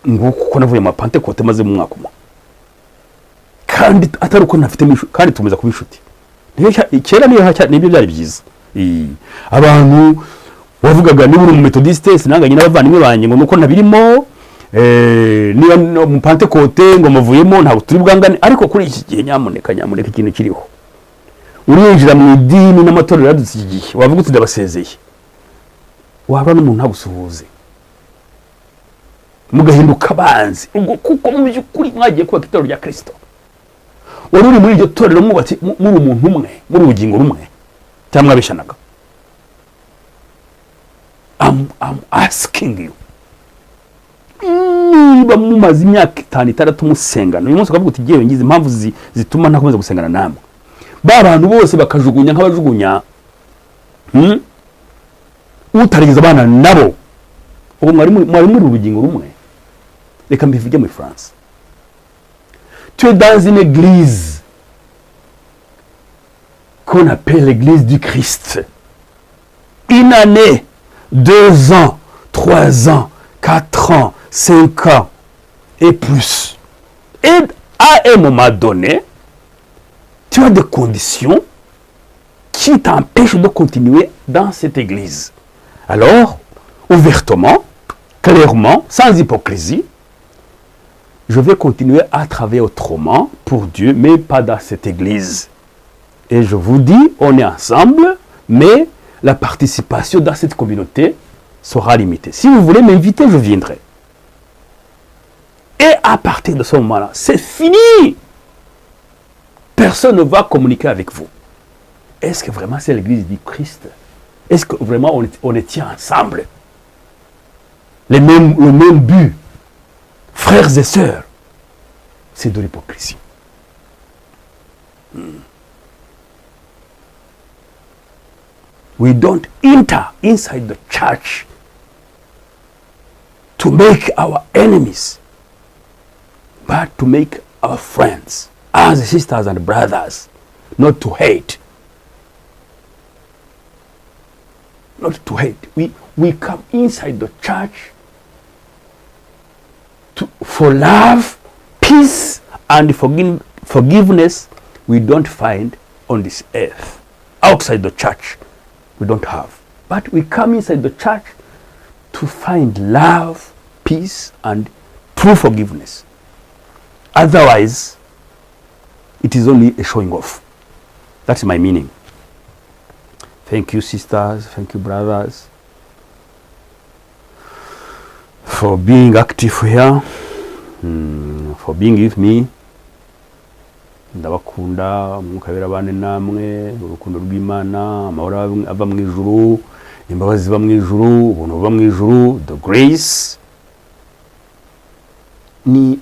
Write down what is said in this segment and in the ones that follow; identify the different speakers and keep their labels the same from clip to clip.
Speaker 1: Nguko uko navuye mu Pantekote maze mu mwaka umwe, kandi atari uko ntafitemo kandi tumeza kuba inshuti. Kera niyo nibyo byari byiza. Abantu wavugaga niba uri umumetodiste, sinanganye n'abavandimwe banjye ngo nuko ntabirimo, niba no mu Pantekote ngo muvuyemo, ntabwo turi bwangane. Ariko kuri iki gihe, nyamuneka, nyamuneka, ikintu kiriho, urinjira mu idini n'amatorero yadutse iki gihe, wavuga uti ndabasezeye, waba n'umuntu ntagusuhuze, mugahinduka abanzi. Ubwo kuko mu by'ukuri mwagiye kubaka itorero rya Kirisito, wari uri muri iryo torero mwubatse muri umuntu umwe, muri ubugingo rumwe, cyangwa mwabeshanaga? I'm asking you, niba mumaze imyaka 5, 6 musengana, uyu munsi ukavuga uti ngewe ngize impamvu zituma ntakomeza gusengana namwe, ba bantu bose bakajugunya nk'abajugunya, Utarigeze abana nabo, ubu mwari muri urugingo rumwe. Reka mbivuge muri France: tu es dans une église qu'on appelle l'église du Christ, une année, 2 ans, 3 ans, 4 ans, 5 ans et plus, et à un moment donné tu as des conditions qui t'empêchent de continuer dans cette église. Alors, ouvertement, clairement, sans hypocrisie, je vais continuer à travailler autrement pour Dieu, mais pas dans cette église. Et je vous dis, on est ensemble, mais la participation dans cette communauté sera limitée. Si vous voulez m'inviter, je viendrai. Et à partir de ce moment-là, c'est fini. Personne ne va communiquer avec vous. Est-ce que vraiment c'est l'église du Christ? Est-ce que vraiment on est ensemble, le même but, frères et sœurs? C'est de l'hypocrisie. We don't enter inside the church to make our enemies, but to make our friends as sisters and brothers, not to hate. Not to hate. We come inside the church for love, peace, and forgiveness we don't find on this earth. Outside the church, we don't have. But we come inside the church to find love, peace, and true forgiveness. Otherwise, it is only a showing off. That's my meaning. Thank you, sisters. Thank you, brothers, for being active here, for being with me. Ndabakunda. Umwuka Wera abane namwe, urukundo rw'Imana, amahoro ava mu ijuru, imbabazi ziva mu ijuru, ubuntu buva mu ijuru, the grace ni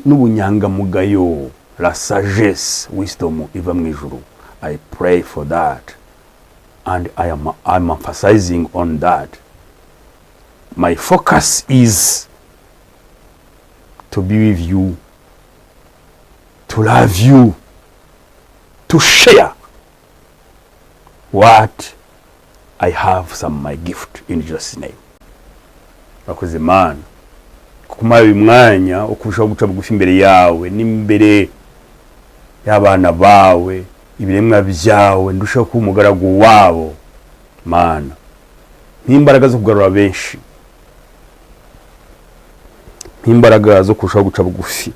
Speaker 1: n'ubunyangamugayo, la sagesse, wisdom iva mu ijuru. I pray for that and I'm emphasizing on that. My focus is to be with you, to love you, to share what I have, some my gift, in Jesus' name. Urakoze Mana kuko umpaye uyu mwanya wo kurushaho guca bugufi imbere yawe n'imbere y'abana bawe, ibiremwa byawe, ndushaho kuba umugaragu wabo. Mana, nk'imbaraga zo kugarura benshi, nk'imbaraga zo kurushaho guca bugufi,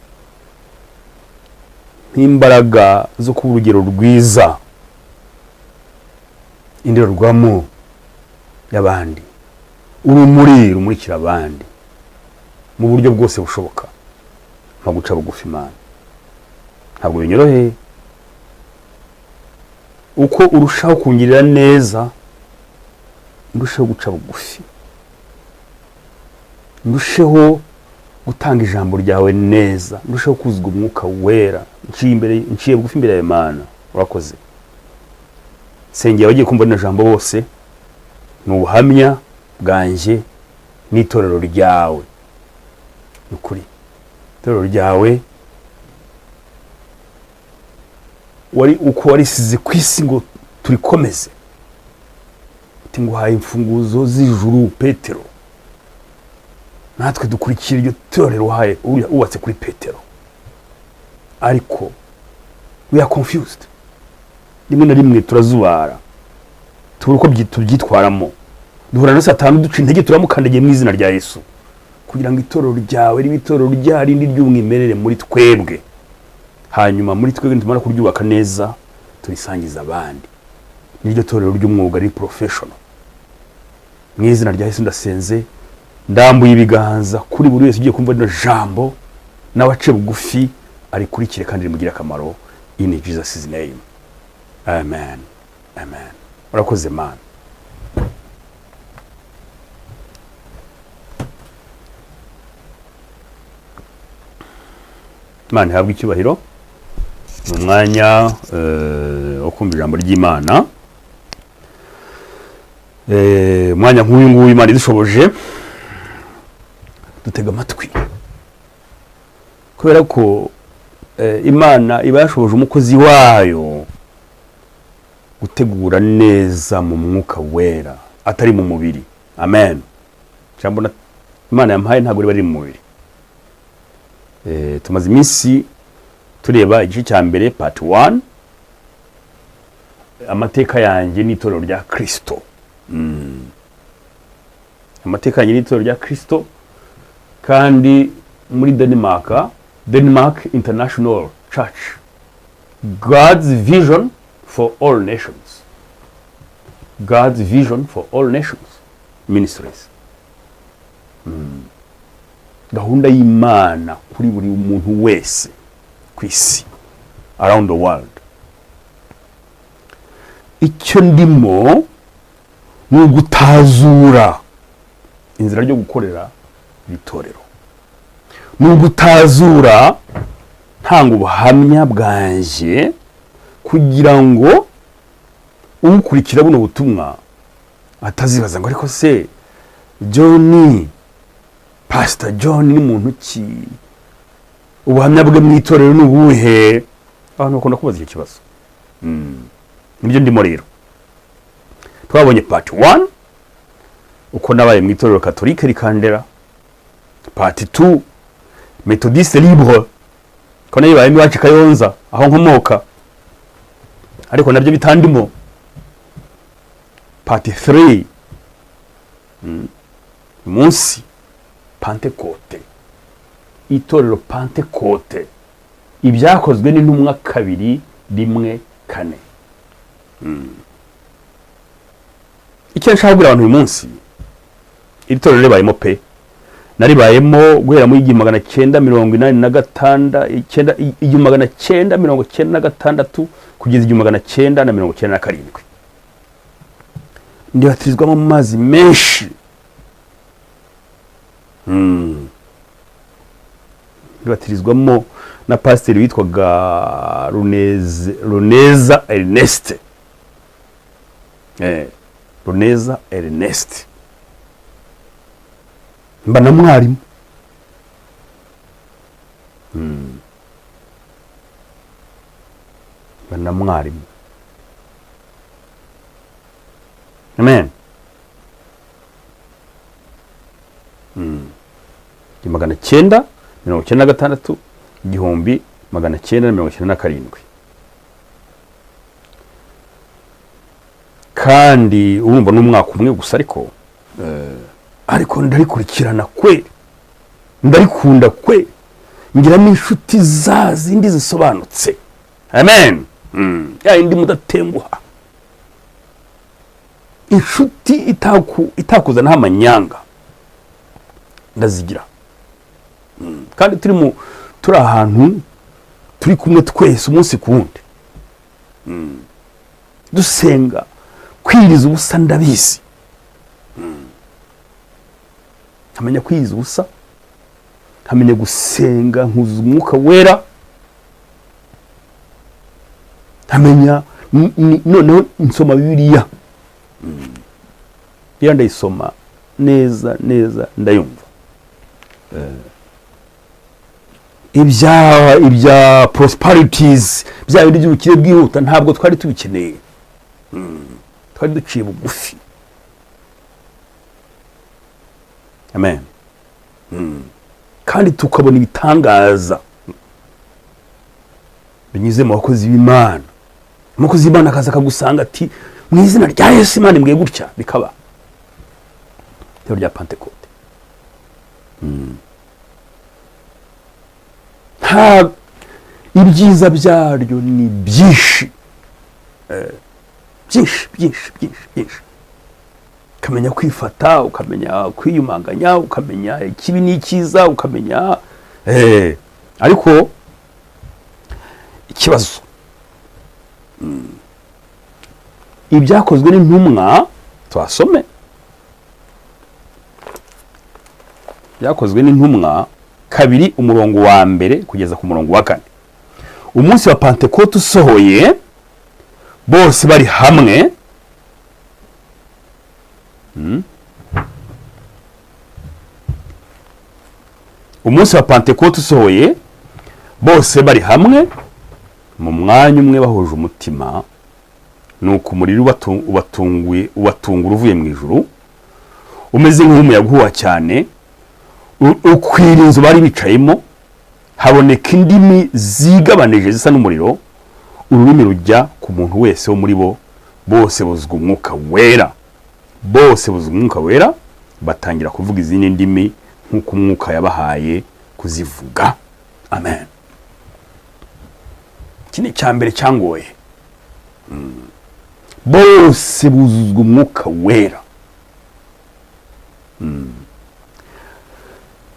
Speaker 1: nk'imbaraga zo kuba urugero rwiza, indorerwamo y'abandi, urumuri rumurikira abandi mu buryo bwose bushoboka. Nko guca bugufi, Imana, ntabwo binyoroheye. Uko urushaho kungirira neza, ndusheho guca bugufi, ndusheho gutanga ijambo ryawe neza, ndusheho kuzuzwa Umwuka Wera. Nciye imbere, nciye bugufi imbere yawe, Mana. Urakoze. Nsengera abagiye kumva rino jambo bose. Ni ubuhamya bwanjye n'itorero ryawe. Ni ukuri, itorero ryawe wari uko warisize ku isi ngo turikomeze, uti nguhaye imfunguzo z'ijuru, Petero. Natwe dukurikira iryo torero uhaye wubatse kuri Petero, ariko we are confused. Rimwe na rimwe turazubara, tubura uko tubyitwaramo, duhura na Satani duca intege. Turamukandagiye mu izina rya Yesu, kugira ngo itorero ryawe ribe itorero rya rindi ry'umwimerere muri twebwe. Hanyuma muri twebwe nitumara kuryubaka neza, turisangiza abandi. Niryo torero ry'umwuga, riri professional. Mu izina rya Yesu ndasenze, ndambuye ibiganza kuri buri wese ugiye kumva rino jambo, nawe ace bugufi arikurikire kandi rimugire akamaro. In Jesus' name, amen, amen. Urakoze Mana. Imana ihabwe icyubahiro. Ni umwanya wo kumva ijambo ry'Imana. Umwanya nk'uyu nguyu, Imana idushoboje, dutega amatwi, kubera ko Imana iba yashoboje umukozi wayo gutegura neza mu Mwuka Wera, atari mu mubiri. Amen. Ijambo Imana yampaye ntabwo riba riri mu mubiri. Tumaze iminsi tureba igice cya mbere, part 1, amateka yanjye n'itorero rya Kristo. Amateka yanjye n'itorero rya Kristo, kandi muri Denmark, Denmark International Church, God's Vision for All Nations, God's Vision for All Nations Ministries. Gahunda y'Imana kuri buri muntu wese ku isi, around the world. Icyo ndimo ni ugutazura inzira ryo gukorera itorero, ni ugutazura ntanga ubuhamya bwanjye, kugira ngo ukurikira buno butumwa atazibaza ngo: "Ariko se John, Pastor John ni muntu ki? Ubuhamya bwe mu itorero ni ubuhe?" Abantu bakunda kubaza icyo kibazo. Nibyo ndimo rero. Twabonye part 1, uko nabaye mu itorero Katolike rikandera. Part 2, Méthodiste Libre, ko nayibayemo iwacu i Kayonza aho nkomoka, ariko nabyo bitandimo. Part 3, munsi Pantekote, itorero Pantekote, Ibyakozwe n'Intumwa 2:1-4. Icyo nshaka kubwira abantu uyu munsi, iri torero ribayemo pe, naribayemo guhera muri 1986, icyenda, 1996 kugeza 1997. Ndibatirizwamo mu mazi menshi. Ndibatirizwamo na pasiteri witwaga Runeza Ernest. Runeza Ernest, mba na mwarimu. Mba na mwarimu. Amen. 1996, 1997. Kandi urumva ni umwaka umwe gusa, ariko ndarikurikirana kwe, ndarikunda kwe, ngira n'inshuti za zindi zisobanutse. Amen. Ya yindi mudatenguha, inshuti itakuzanaho amanyanga, ndazigira. Kandi turi ahantu turi kumwe twese umunsi ku wundi. Dusenga, kwiriza ubusa ndabizi. Nkamenya kwiriza ubusa, nkamenya gusenga, nkuzuza Umwuka Wera, nkamenya noneho nsoma Bibiliya. Bibiliya ndayisoma neza neza, ndayumva. Ibya prosperities, bya bindi by'ubukire bwihuta, ntabwo twari tubikeneye. Twari duciye bugufi. Amen. Kandi tukabona ibitangaza binyuze mu bakozi b'Imana. Umukozi w'Imana akaza akagusanga ati: "Mu izina rya Yesu, Imana imbwiye gutya," bikaba. Itorero rya Pantekote nta ibyiza byaryo ni byinshi, byinshi, byinshi, byinshi, byinshi. Ukamenya kwifata, ukamenya kwiyumanganya, ukamenya ikibi n'icyiza, ukamenya ariko ikibazo, Ibyakozwe n'Intumwa, twasome Byakozwe n'Intumwa 2, umurongo wa 1 kugeza ku murongo wa 4. Umunsi wa Pantekote usohoye, bose bari hamwe. Umunsi wa Pantekote usohoye, bose bari hamwe mu mwanya umwe bahuje umutima. Nuko umuriro ubatunguye, ubatungura uvuye mu ijuru, umeze nk'umuyaga uhuha cyane, ukwira inzu bari bicayemo. Haboneka indimi zigabanije zisa n'umuriro, ururimi rujya ku muntu wese wo muri bo. Bose buzuzwa Umwuka Wera, bose buzuzwa Umwuka Wera, batangira kuvuga izindi ndimi nk'uko Umwuka yabahaye kuzivuga. Amen. Iki ni icya mbere cyangoye. Bose buzuzwa Umwuka Wera.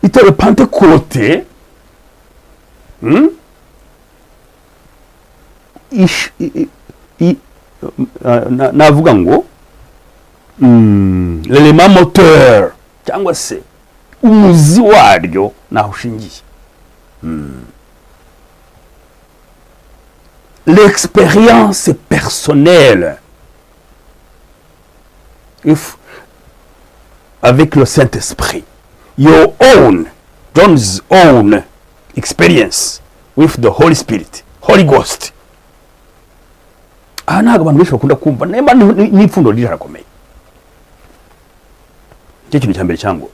Speaker 1: Itorero Pantekote navuga ngo l'élément moteur cyangwa se umuzi waryo naho ushingiye. L'expérience personnelle if avec le Saint-Esprit, your own, John's own experience with the Holy Spirit, Holy Ghost. Aha ntabwo abantu benshi bakunda kumva nimba n'ipfundo rirakomeye. Icyo kintu cya mbere cyangwa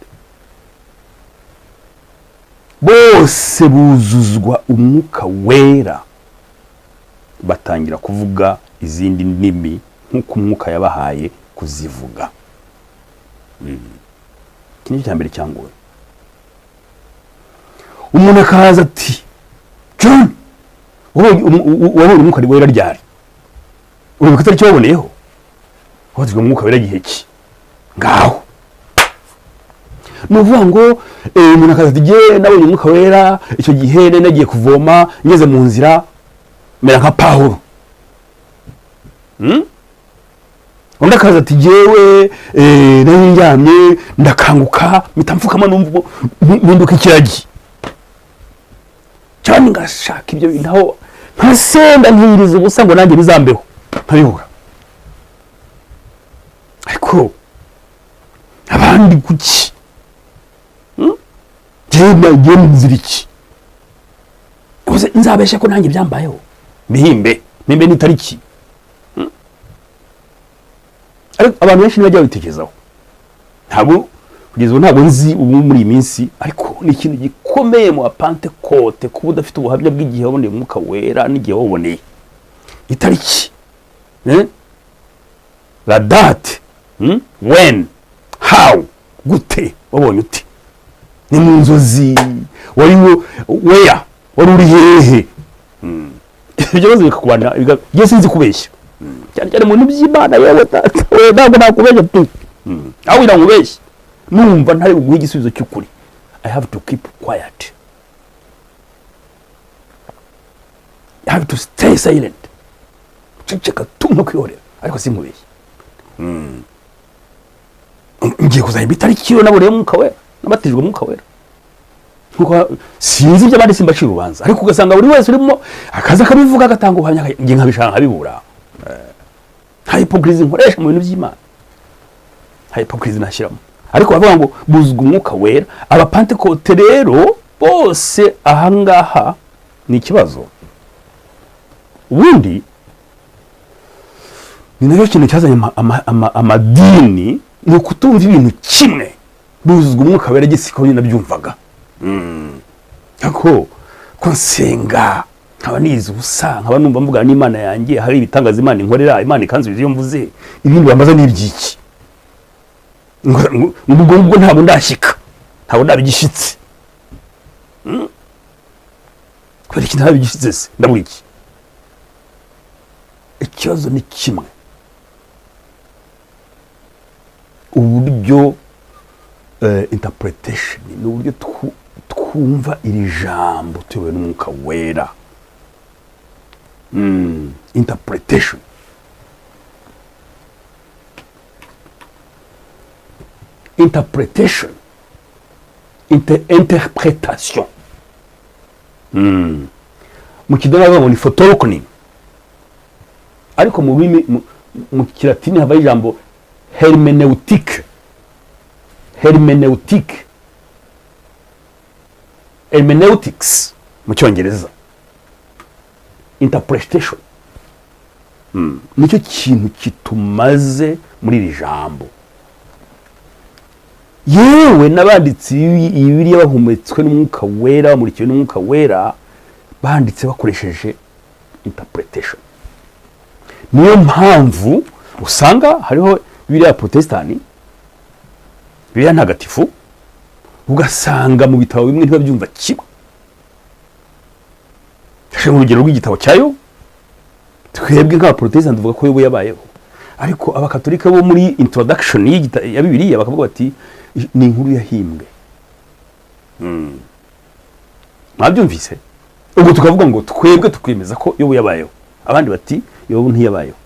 Speaker 1: bose buzuzwa Umwuka Wera, batangira kuvuga izindi ndimi nk'uko Umwuka yabahaye kuzivuga. Iki nicyo cya mbere cyangoye. Umuntu akaza ati: "John, wabonye Umwuka Wera ryari? Uribuka itariki waboneyeho? Wabatijwe mu Mwuka Wera igihe ki?" Ngaho ni ukuvuga ngo umuntu akaza ati: "Jye nabonye Umwuka Wera icyo gihe nari nagiye kuvoma, ngeze mu nzira mera nka Pawulo." Undi akaza ati: "Jyewe nari ndyamye, ndakanguka, mpita mfukama, numva mpinduka ikiragi cyane." Ngashaka ibyo bintu aho nkasenga, nkiyiriza ubusa ngo nanjye bizambeho, nkabibura. Ariko abandi kuki? Jyewe nagiye mu nzira iki? Ubuze nzabeshe ko nanjye byambayeho, bihimbe nimbe n'itariki. Ariko abantu benshi ntibajya babitekerezaho. Ntabwo kugeza ubu, ntabwo nzi ubu muri iyi minsi, ariko ni ikintu gikomeye mu Bapantekote kuba udafite ubuhamya bw'igihe waboneye Umwuka Wera n'igihe wawuboneye, itariki, eh? La date, When, how, gute wabonye ute? Ni mu nzozi? Wari where? Wari uri hehe? Ibyo bibazo bikakubana. Njye sinzi kubeshya, cyane cyane mu bintu by'Imana. Yewe data we, ntabwo nakubeshya tu. Aho kugira ngo ubeshye numva ntari buguhe igisubizo cy'ukuri, I have to keep quiet, I have to stay silent, ceceka tu no kwihorera, ariko sinkubeshye. Ngiye kuzahimba itariki yo naboneye Umwuka Wera, nabatijwe Umwuka Wera, kuko sinzi ibyo abandi, simbacira urubanza. Ariko ugasanga buri wese urimo akaza akabivuga, agatanga ubuhamya, njye nkabishaka nkabibura. Nta hypocrisie nkoresha mu bintu by'Imana, nta hypocrisie nashyiramo. Ariko bavuga ngo buzuzwa Umwuka Wera, Abapantekote rero bose. Ahangaha ni ikibazo. Ubundi ni nacyo kintu cyazanye amadini, ni ukutumva ibintu kimwe. Buzuzwa Umwuka Wera gisiko nabyumvaga. Ariko ko nsenga, nkaba nize ubusa, nkaba numva mvugana n'Imana yanjye, hari ibitangaza Imana inkorera, Imana ikansubiza iyo mvuze, ibindi bambaza ni iby'iki? Ubwo ngubwo ntabwo ndashyika, ntabwo ndabigishyitse. Kubera iki ntabigishyitse se? Ndabura iki? Ikibazo ni kimwe: uburyo interpretation ni uburyo twumva iri jambo tuyobowe n'Umwuka Wera. Interpretation, interpretation, interpretation. Mu Kidage bavuga ngo ni fortolkning, ariko mu rurimi mu Kilatini havaho ijambo hermeneutique, hermeneutique, hermeneutics mu Cyongereza, interpretation. Nicyo kintu kitumaze muri iri jambo. Yewe, n'abanditsi Bibiliya bahumetswe n'Umwuka Wera, bamurikiwe n'Umwuka Wera, banditse bakoresheje interpretation. Niyo mpamvu usanga hariho Bibiliya ya Protestani, Bibiliya Ntagatifu, ugasanga mu bitabo bimwe ntibabyumva kimwe. Fashe urugero rw'igitabo cyayo. Twebwe nk'abaprotesitanti tuvuga ko Yobu yabayeho, ariko Abakatolika bo muri introduction ya Bibiliya bakavuga bati ni inkuru yahimbwe. Mwabyumvise? Ubwo tukavuga ngo twebwe tukemeza ko Yobu yabayeho, abandi bati Yobu ntiyabayeho.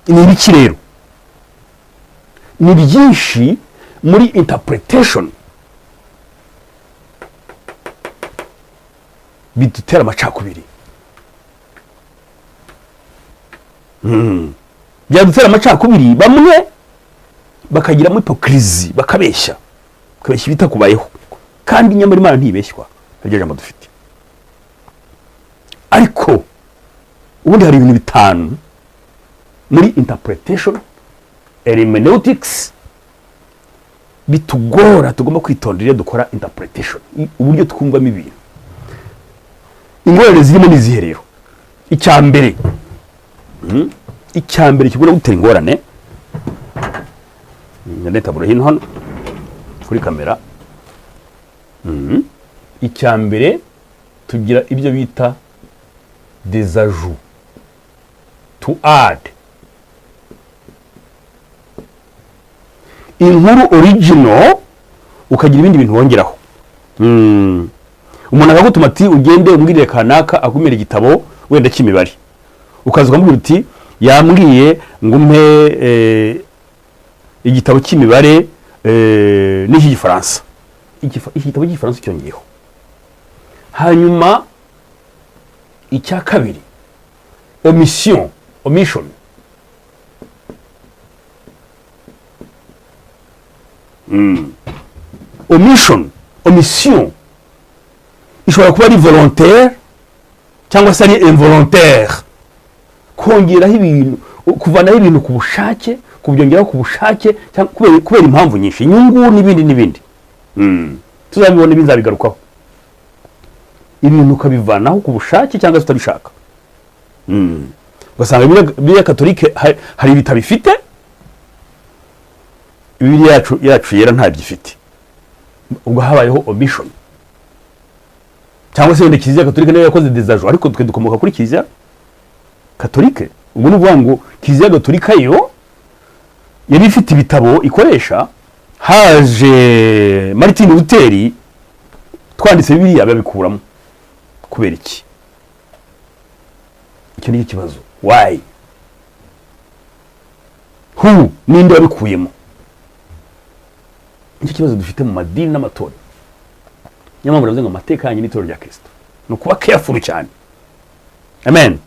Speaker 1: Ni ibiki rero? Ni byinshi muri interpretation bidutera amacakubiri. Byadutera amacakubiri, bamwe bakagiramo hypocrisie, bakabeshya, bakabeshya ibitakubayeho, kandi nyamara Imana ntibeshywa, iryo jambo dufite. Ariko ubundi hari ibintu bitanu muri interpretation, hermeneutics, bitugora, tugomba kwitondera iyo dukora interpretation, uburyo twumvamo ibintu. Ingorane zirimo ni izihe rero? Icya mbere, icya mbere kigomba gutera ingorane, ndeta hino hano kuri kamera. Icya mbere, tugira ibyo bita des ajouts, to add. Inkuru original ukagira ibindi bintu wongeraho. Umuntu akagutuma ati ugende umbwirire kanaka akumira igitabo wenda cy'imibare, ukaza ukamubwira uti yambwiye ngo umpe igitabo cy'imibare n'icy'igifaransa. Iki gitabo cy'Igifaransa cyongeyeho. Hanyuma icya kabiri, omission, omission. Omission, omission ishobora kuba ari volontaire cyangwa se ari involontaire. Kongeraho ibintu, kuvanaho ibintu ku bushake, kubyongeraho ku bushake cyangwa kubera impamvu nyinshi, inyungu n'ibindi n'ibindi. Tuzabibona, ibi nzabigarukaho. Ibintu ukabivanaho ku bushake cyangwa se utabishaka. Ugasanga Bibiliya Katolike hari ibitabo ifite, Bibiliya yacu yera ntabyo ifite. Ubwo habayeho omission. Cyangwa se wenda Kiliziya Katolika niyo yakoze des ajouts, ariko twe dukomoka kuri Kiliziya Katolike. Ubwo ni ukuvuga ngo Kiliziya Gatolika yo yari ifite ibitabo ikoresha, haje Martin Luther, twanditse Bibiliya, babikuramo. Kubera iki? Icyo ni cyo kibazo. Why? Who? Ninde wabikuyemo? Nicyo kibazo dufite mu madini n'amatorero. Niyo mpamvu navuze ngo amateka yanyu n'itorero rya Kristo ni ukuba careful cyane. Amen.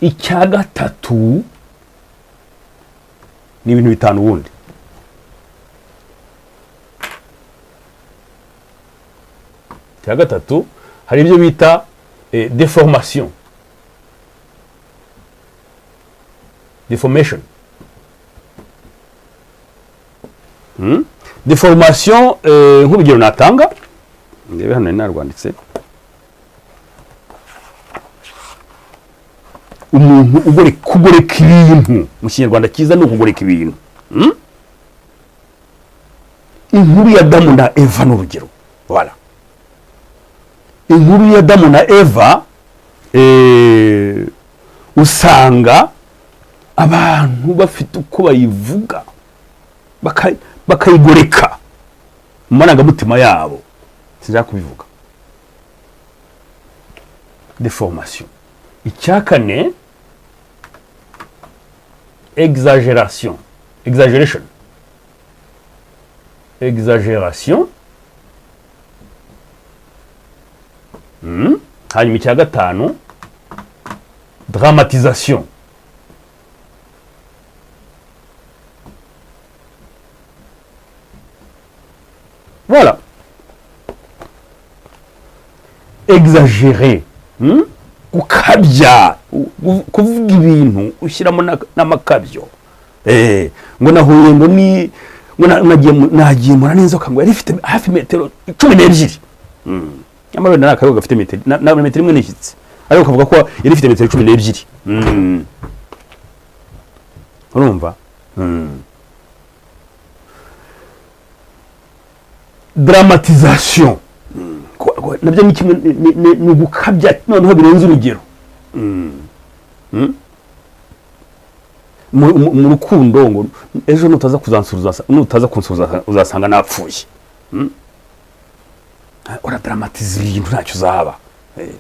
Speaker 1: Icya gatatu, ni ibintu bitanu ubundi. Icya gatatu, hari ibyo bita déformation. Deformation. Deformation, nk'urugero natanga, ndebe hano nari narwanditse. Umuntu kugoreka ibintu, mu Kinyarwanda cyiza ni ukugoreka ibintu. Inkuru ya Adamu na Eva ni urugero. Voilà. Inkuru ya Adamu na Eva, usanga abantu bafite uko bayivuga, bakayigoreka mu marangamutima yabo. Sinshaka kubivuga. Deformation. Icya kane, exagération, exaggeration, exagération. Hanyuma icya gatanu, dramatisation. Voilà. Exagérer. Gukabya, kuvuga ibintu ushyiramo n'amakabyo. Ngo nahuye ngo ni ngo nagiye mpura n'inzoka ngo yari ifite hafi metero 12. Nyamara wenda nta kayoga gafite metero na metero 1 n'ishyitsi, ariko kavuga ko yari ifite metero 12. Urumva? Dramatisation. Nabyo ni kimwe, ni ugukabya noneho birenze urugero. Mu rukundo ngo ejo nutaza kuzansura, nutaza kunsura uzasanga napfuye. Uradramatiza ibintu, ntacyo uzaba.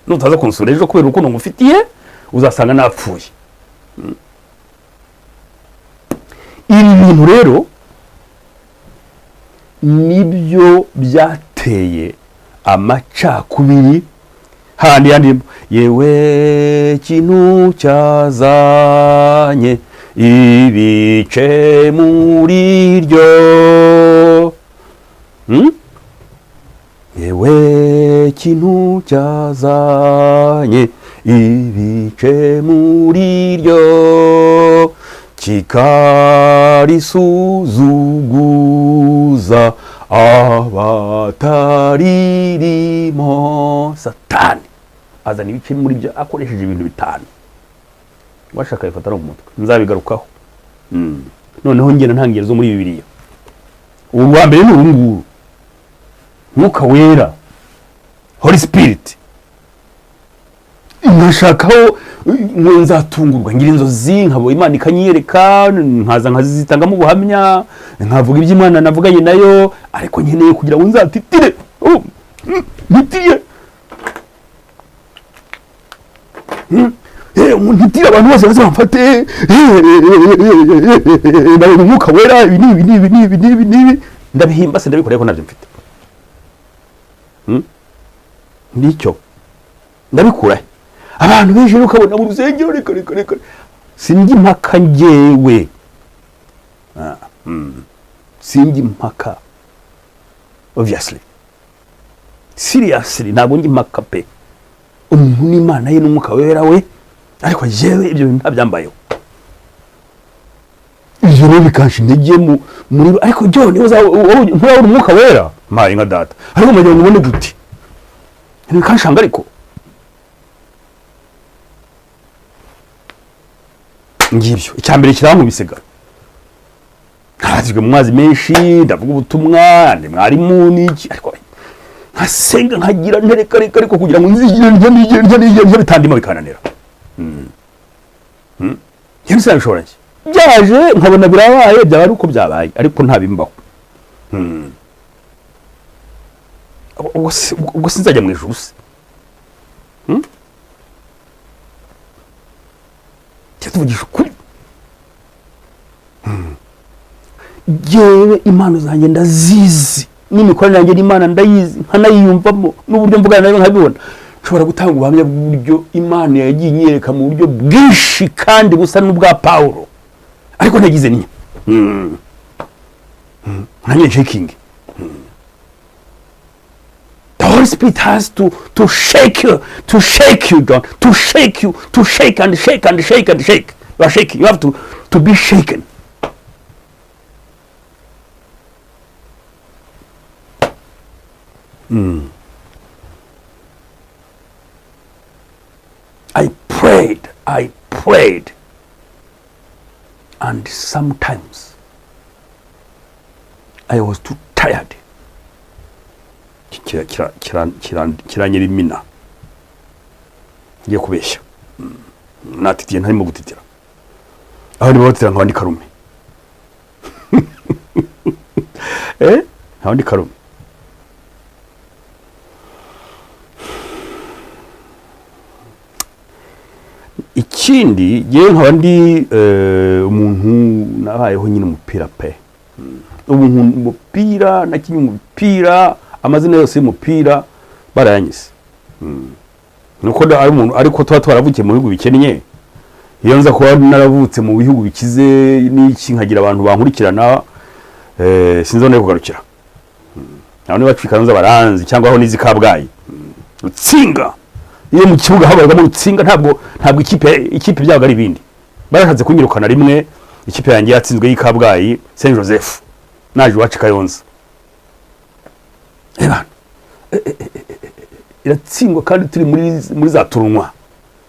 Speaker 1: Nutaza kunsura ejo kubera urukundo ngufitiye, uzasanga napfuye. Ibi bintu rero nibyo byateye amacakubiri. Handi yandi, yewe kintu cyazanye ibice muri ryo. Yewe kintu cyazanye ibice muri ryo, kikarisuzuguza abataririmo. Satani azana ibice muri byo akoresheje ibintu bitanu. Washaka bifata no mu mutwe, nzabigarukaho. Noneho ngenda ntangiro zo muri Bibiliya. Ubu wa mbere ni uru nguru, Mwuka Wera, Holy Spirit. Nkashakaho ngo nzatungurwa, ngira inzozi, nkabona Imana ikanyereka, nkaza nkazitangamo ubuhamya, nkavuga iby'Imana navuganye nayo, ariko nkeneye kugira ngo nzatitire. Oh, ntitire. Ntitire abantu bose baze bamfate. Nabonye Umwuka Wera, ibi n'ibi n'ibi n'ibi n'ibi n'ibi. Ndabihimba se, ndabikora, ariko ntabyo mfite. Nicyo ndabikura he? Abantu benshi rero ukabona mu rusengero, reka reka reka, sinjya impaka njyewe. Sinjya impaka, obviously, seriously, ntabwo njya impaka pe. Umuntu n'Imana ye n'Umwuka Wera we, ariko jewe ibyo bintu ntabyambayeho. Ibyo rero bikansha intege muri. Ariko John, nturabona Umwuka Wera, mpaye nka data, ariko mugira ngo ubone gute? Bikanshanga. Ariko ngibyo, icya mbere kirankubisega. Ntabatijwe mu mazi menshi, ndavuga ubutumwa, ndi mwarimu n'iki, ariko nkasenga, nkagira ntereka reka, ariko kugira ngo nzigire ndya nigire ndya nigire ndya bitandimo, bikananira. Njye sinabishobora. Njye byaje nkabona birabaye, byaba ari uko byabaye, ariko ntabimbaho. Ubwo sinzajya mu ijuru se? Jya tuvugisha ukuri. Jyewe impano zanjye ndazizi, n'imikoranire yanjye n'Imana ndayizi, nkanayiyumvamo, n'uburyo mvugana nayo nkabibona. Nshobora gutanga ubuhamya bw'uburyo Imana yagiye inyereka mu buryo bwinshi kandi busa n'ubwa Pawulo, ariko ntagize niyo nanjye shaking. The Holy Spirit has to shake you, to shake you, John, to shake you, to shake and shake and shake and shake. You are shaking. You have to be shaken. I prayed, I prayed, and sometimes I was too tired. Kiranyirimina, ngiye kubeshya. Natitiye, ntarimo gutitira, aho niba batitira nkaba ndi karume, nkaba ndi karume. Ikindi, yewe nkaba ndi umuntu nabayeho nyine umupira pe. Ubu nkunda umupira, nakinnye umupira, amazina yose y'umupira barayanyise. Nuko ari umuntu, ariko tuba twaravukiye mu bihugu bikennye. Iyo nza kuba naravutse mu bihugu bikize n'iki, nkagira abantu bankurikirana, sinzi aho nari kugarukira. Abantu bacika nza baranzi, cyangwa aho nizi Kabgayi. Rutsinga, iyo mu kibuga habarwamo Rutsinga, ntabwo ikipe byabaga ari ibindi. Barashatse kunyirukana rimwe, ikipe yanjye yatsinzwe y'i Kabgayi, Saint Joseph, naje iwacu i Kayonza. Ebana, iratsindwa kandi turi muri za tournoi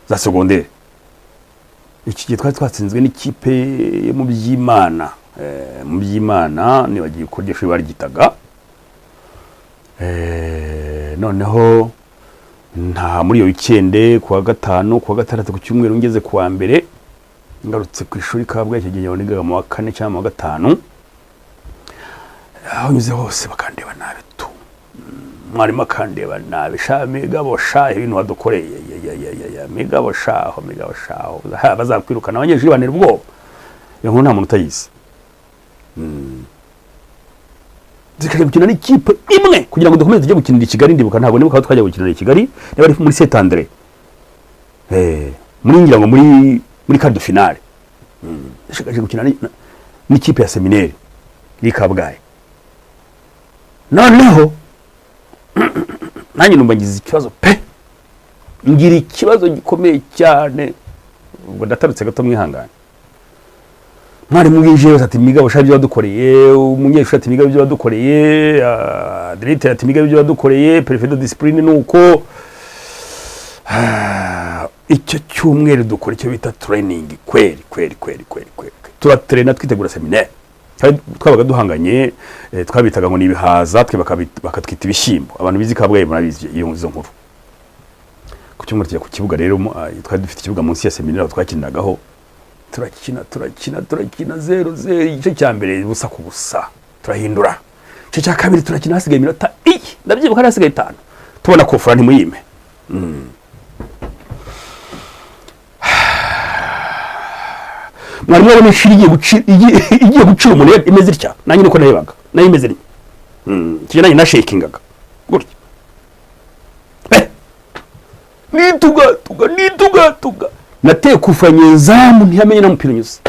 Speaker 1: za secondaire. Iki gihe twari twatsinzwe n'ikipe yo mu Byimana, mu Byimana, nibagiye uko iryo shuri baryitaga. Noneho nta muri iyo weekend, ku wa gatanu, ku wa gatandatu, ku cyumweru, ngeze ku wa mbere ngarutse ku ishuri Kabgayi, icyo gihe nigaga mu wa kane cyangwa mu wa gatanu, aho nyuze hose bakandeba nabi tu. Mwarimu akandeba nabi: "Sha Migabo, sha, ibintu wadukoreye, ya, ya, ya, ya, ya, Migabo shaho, Migabo shaho." Ha, bazakwirukana, abanyeshuri bantera ubwoba. Iyo nkuru nta muntu utayizi. Zikajya gukina n'ikipe imwe kugira ngo dukomeze tujye gukinira i Kigali. Ndibuka, ntabwo nibuka aho twajya gukinira i Kigali, niba ari muri Saint Andre, muri, ngira ngo muri quart de finale. Dushagaje gukina n'ikipe ya seminere y'i Kabgayi. Noneho nanjye numva ngize ikibazo pe, ngira ikibazo gikomeye cyane. Ubwo ndatarutse gato, mwihangane. Mwarimu winjiye wese ati: "Migabo sha, ibyo wadukoreye." Umunyeshuri ati: "Migabo, ibyo wadukoreye." Directeur ati: "Migabo, ibyo wadukoreye." Préfet de discipline. Nuko icyo cyumweru dukora icyo bita training kweri kweri kweri kweri kweri, turatrena twitegura séminaire. Twabaga duhanganye, twabitaga ngo ni ibihaza, twe bakatwita ibishyimbo. Abantu bizi Kabgayi murabizi iyo izo nkuru. Ku cyumweru tujya ku kibuga rero, twari dufite ikibuga munsi ya séminaire aho twakiniragaho. Turakina, turakina, turakina, 0-0 igice cya mbere, ubusa ku busa. Turahindura igice cya kabiri, turakina, hasigaye iminota iyi, ndabyibuka hari hasigaye 5, tubona kufura ntimuyime. Mwarimu yabona ishuri igiye gucira umuntu imeze itya, nanjye niko narebaga, nayo imeze itya. Icyo nanjye nashakingaga gutya. Nitugatuga, nitugatuga, nateye kufura nyezamu ntiyamenye n'umupira unyuze.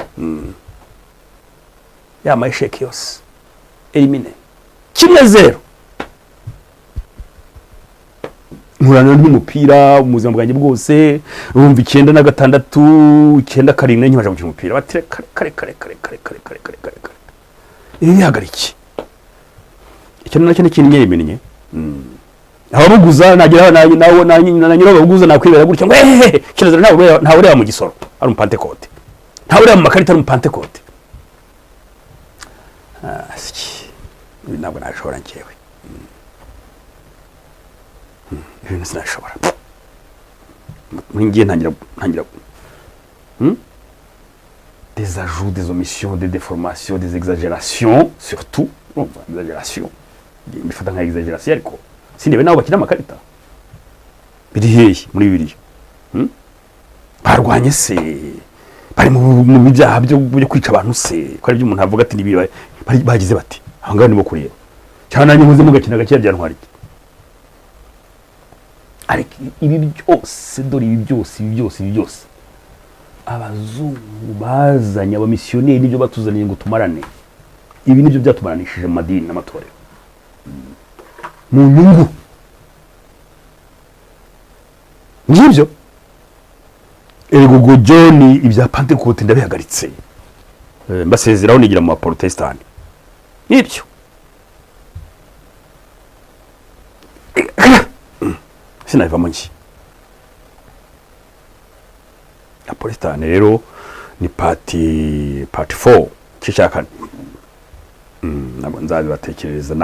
Speaker 1: Ya mayisheki yose éliminé, 1-0. Nkurana n'umupira mu buzima bwanjye bwose. Urumva, 96, 97 nkibasha gukina umupira, bati: "Reka reka reka reka reka reka reka reka reka, ibi bihagarike." Icyo nacyo ni ikintu nyemennye. Ababuguza nagira na nyirababuguza nakwibera gutya ngo ehehe, kirazira. Ntawe ureba mu gisoro ari umupantekote, ntawe ureba mu makarita ari umupantekote. Ah, siki. Ibi ntabwo nabishobora njyewe. Ibintu sinabishobora. Muri ngiye ntangira Des ajouts, des omissions, des déformations, des exagérations, surtout urumva exagération, mbifata nka exagération, ariko sindebe nabo bakina amakarita biri hehe muri Bibiliya? Barwanye se, bari mu byaha byo kwica abantu se, ko ari byo umuntu avuga ati nibi bagize bati aho ngaho ndimo kureba, cyangwa nanjye nkoze mugakina gakeya byantwara iki? Ariko ibi byose, dore ibi byose, ibi byose, ibi byose abazungu bazanye, abamisiyoneri, nibyo batuzaniye ngo tumarane. Ibi nibyo byatumaranishije mu madini n'amatorero mu nyungu ngibyo. Erega ubwo John, ibya Pantekote ndabihagaritse. Mbasezeraho, nigira mu baporotesitanti. Nibyo, sinabivamo njye. Aporotesitanti rero ni part 4, igice cya kane. Ntabwo nzabibatekerereza.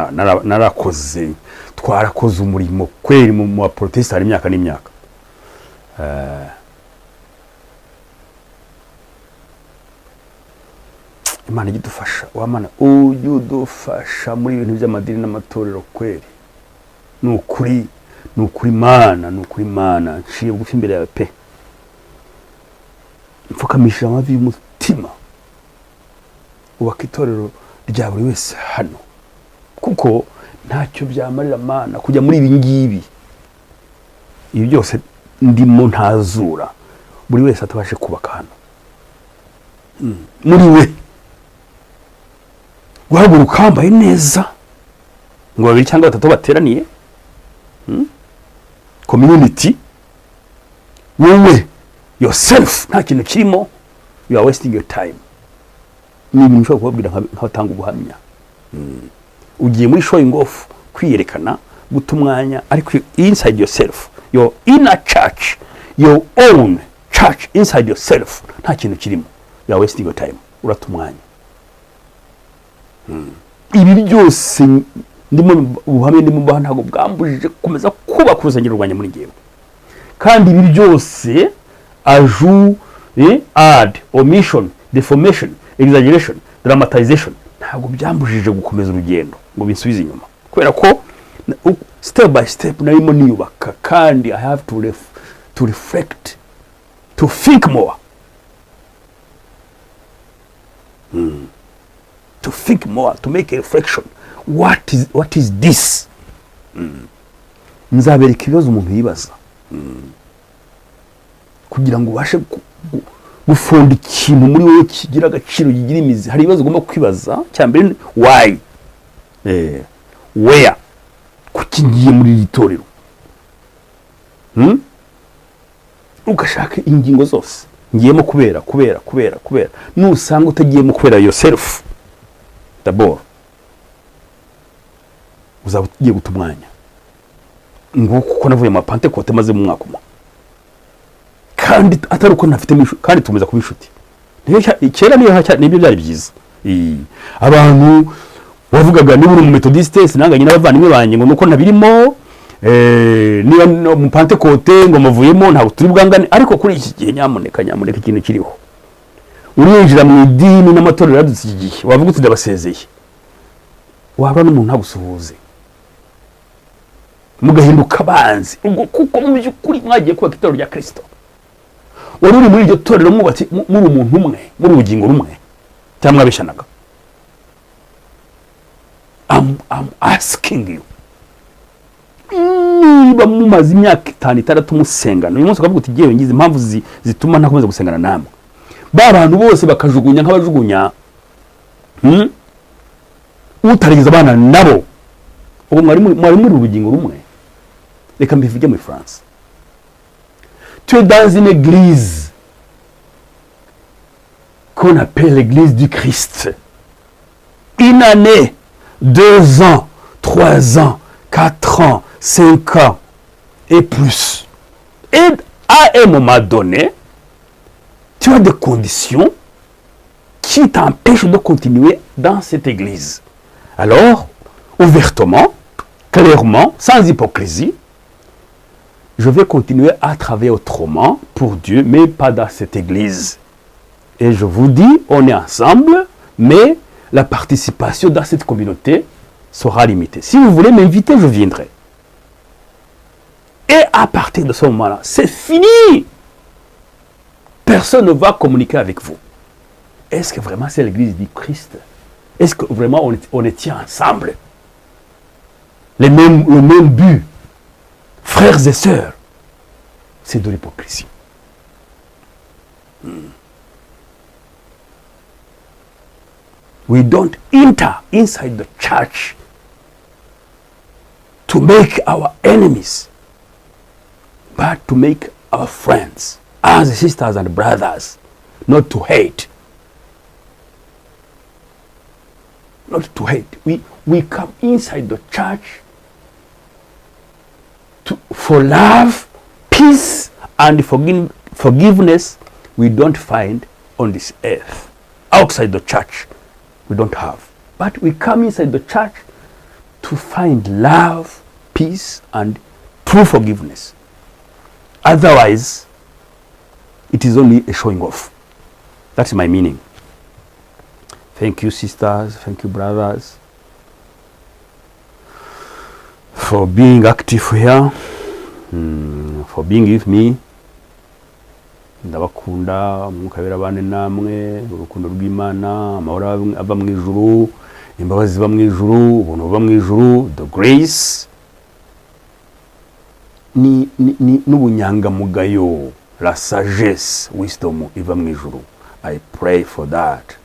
Speaker 1: Narakoze, twarakoze umurimo kweri mu baporotesitanti imyaka n'imyaka. Imana ijya idufasha, wa Mana ujya udufasha muri ibintu by'amadini n'amatorero kweri. Ni ukuri, ni ukuri Mana, ni ukuri Mana, nciye bugufi imbere yawe pe, mfukamishije amavi y'umutima. Ubaka itorero rya buri wese hano, kuko ntacyo byamarira Mana kujya muri ibi ngibi, ibi byose ndimo ntazura, buri wese atabashe kubaka hano muri we. Guhaguruka wambaye neza ngo babiri cyangwa batatu bateraniye, community, wowe yourself nta kintu kirimo, you are wasting your time. Ni ibintu ushobora kubabwira nk'abatanga ubuhamya. Ugiye muri showing off, kwiyerekana, guta umwanya, ariko inside yourself, your inner church, your own church inside yourself, nta kintu kirimo. You are wasting your time, urata umwanya. Ibi byose ndimo, ubuhamya ndimo mbaha, ntabwo bwambujije gukomeza kubaka urusengero rwanjye muri ngewe. Kandi ibi byose, ajout, add, omission, deformation, exaggeration, dramatization, ntabwo byambujije gukomeza urugendo ngo binsubize inyuma, kubera ko step by step narimo niyubaka. Kandi I have to reflect, to think more, to think more, to make a reflection. What is this? Nzabereka ibibazo umuntu yibaza kugira ngo ubashe gufunda ikintu muri wowe kigira agaciro, kigira imizi. Hari ibibazo ugomba kwibaza. Cya mbere ni why, where, kuki ngiye muri iri torero? Ugashaka ingingo zose ngiyemo kubera, kubera, kubera, kubera. Nusanga utagiyemo kubera yourself d'abord, uzaba ugiye guta umwanya. Nguko kuko navuye mu Pantekote maze mu mwaka umwe, kandi atari uko ntafitemo kandi tumeza kuba inshuti. Kera niyo nibyo byari byiza. Abantu wavugaga, niba uri umumetodiste, sinanganye n'abavandimwe banjye ngo nuko ntabirimo, niba no mu Pantekote ngo muvuyemo, ntabwo turi bwangane. Ariko kuri iki gihe, nyamuneka, nyamuneka, ikintu kiriho, urinjira mu idini n'amatorero yadutse iki gihe, wavuga uti ndabasezeye, waba n'umuntu ntagusuhuze, mugahinduka abanzi. Ubwo kuko mu by'ukuri mwagiye kubaka itorero rya Kirisito, wari uri muri iryo torero mwubatse muri umuntu umwe, muri ubugingo rumwe, cyangwa mwabeshanaga? I'm asking you, niba mumaze imyaka 5, 6 musengana, uyu munsi ukavuga uti ngewe ngize impamvu zituma ntakomeza gusengana namwe, ba bantu bose bakajugunya nk'abajugunya, Utarigeze abana nabo, ubu mwari muri urugingo rumwe. Reka mbivuge muri France: tu es dans une église qu'on appelle l'église du Christ, une année, 2 ans, 3 ans, 4 ans, 5 ans et plus, et à un moment donné tu as des conditions qui t'empêchent de continuer dans cette église. Alors, ouvertement, clairement, sans hypocrisie, je vais continuer à travailler autrement pour Dieu, mais pas dans cette église. Et je vous dis, on est ensemble, mais la participation dans cette communauté sera limitée. Si vous voulez m'inviter, je viendrai. Et à partir de ce moment-là, c'est fini. Personne ne va communiquer avec vous. Est-ce que vraiment c'est l'église du Christ? Est-ce que vraiment on est ensemble? Le même but, frères et sœurs, c'est de l'hypocrisie. We don't enter inside the church to make our enemies, but to make our friends. As sisters and brothers, not to hate. Not to hate. We come inside the church for love, peace, and forgiveness we don't find on this earth. Outside the church, we don't have. But we come inside the church to find love, peace, and true forgiveness. Otherwise, it is only a showing off. That's my meaning. Thank you, sisters. Thank you, brothers, for being active here, for being with me. Ndabakunda. Umwuka wera abane namwe, urukundo rw'Imana, amahoro ava mu ijuru, imbabazi ziva mu ijuru, ubuntu buva mu ijuru, the grace ni n'ubunyangamugayo, la sagesse, wisdom iva mu ijuru. I pray for that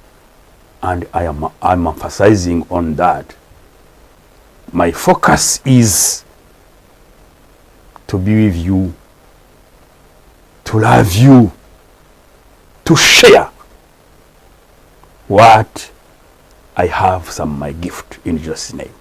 Speaker 1: and I'm emphasizing on that. My focus is to be with you, to love you, to share what I have, some my gift, in Jesus' name.